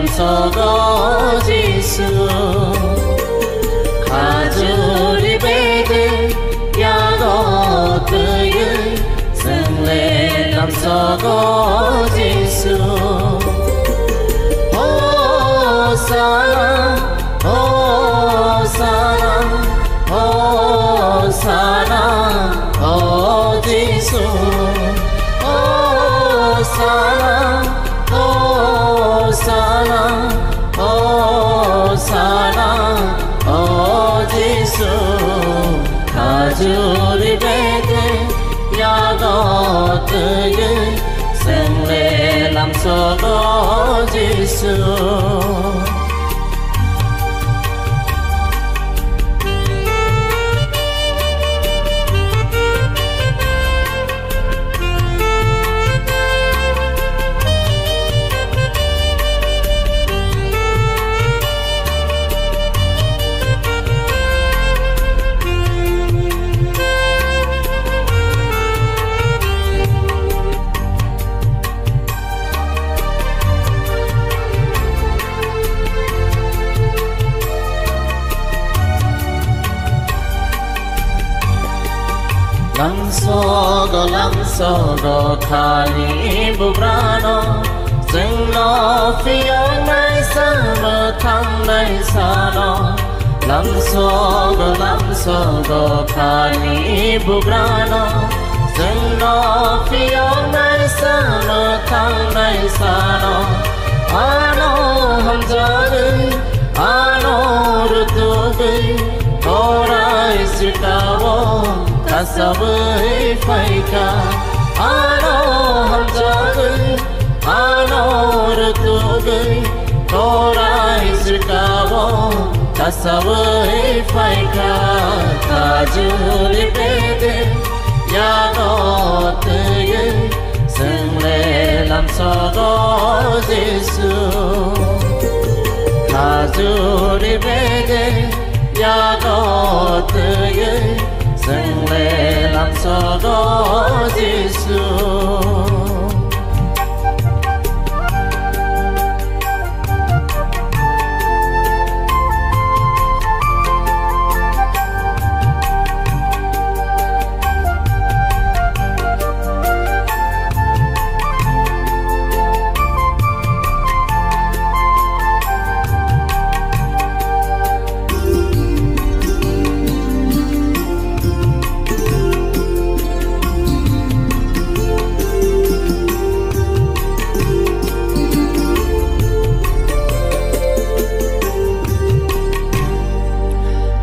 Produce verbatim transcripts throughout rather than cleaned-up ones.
Sogo Jisu, khajuri bede yago twiwi swngle lam sogo Jisu. Hosana, Hosana, Hosana, O Jisu. Hosana, Hosana, Hosana, O Jisu. Khajuri bede yago twiwi swngle lam sogo Jisu. Lamsogo, lamsogo khani bubrano, chwngno phiyoknai sa mwthangnai sano. Lamsogo, lamsogo khani bubrano, chwngno phiyoknai sa mwthangnai sano. Ano hamjagwi, ano rwtugwi, torai sikao kasabwi phaikha. Ano hamjagwi, ano rwtugwi, torai sikao kasabwi phaikha. Khajuri bede yago twiwi swngle lam sogo Jisu. Khajuri bede yago twiwi swngle lam sogo Jisu.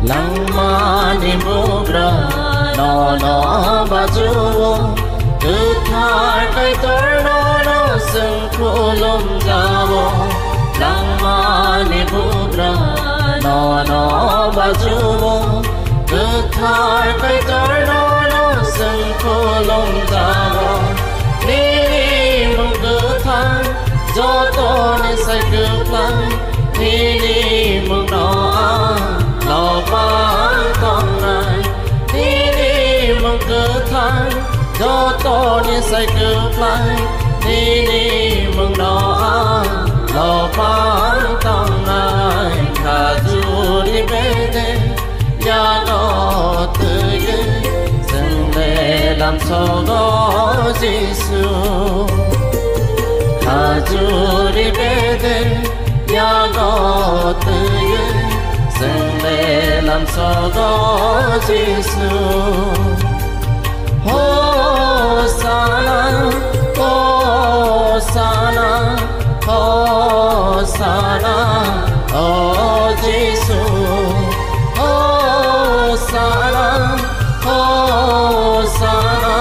Langmani bugra nono bajuo, kwthar Kaitor nono chwng khulumjao. Langmani bugra nono bajuo, kwthar Kaitor nono chwng khulumjao. Nini mung kwthar jotoni sai kwplai, nini mungno ang lobang tongnai. Nini mung kwthar jotoni sai kwplai, nini mungno ang lobang tongnai. Khajuri bede yago twiwi swngle lam sogo Jisu. Khajuri bede yago twiwi swngle lam sogo Jisu. Hosana, Hosana, Hosana, O Jisu. Hosana, Hosana,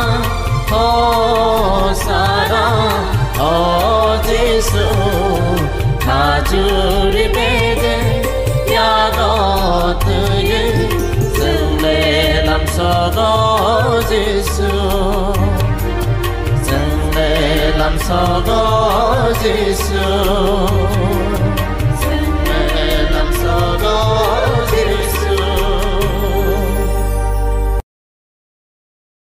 Hosana, O Jisu. Khajuri bede yago twiwi swngle lam sogo Jisu. Swngle lam sogo Jisu.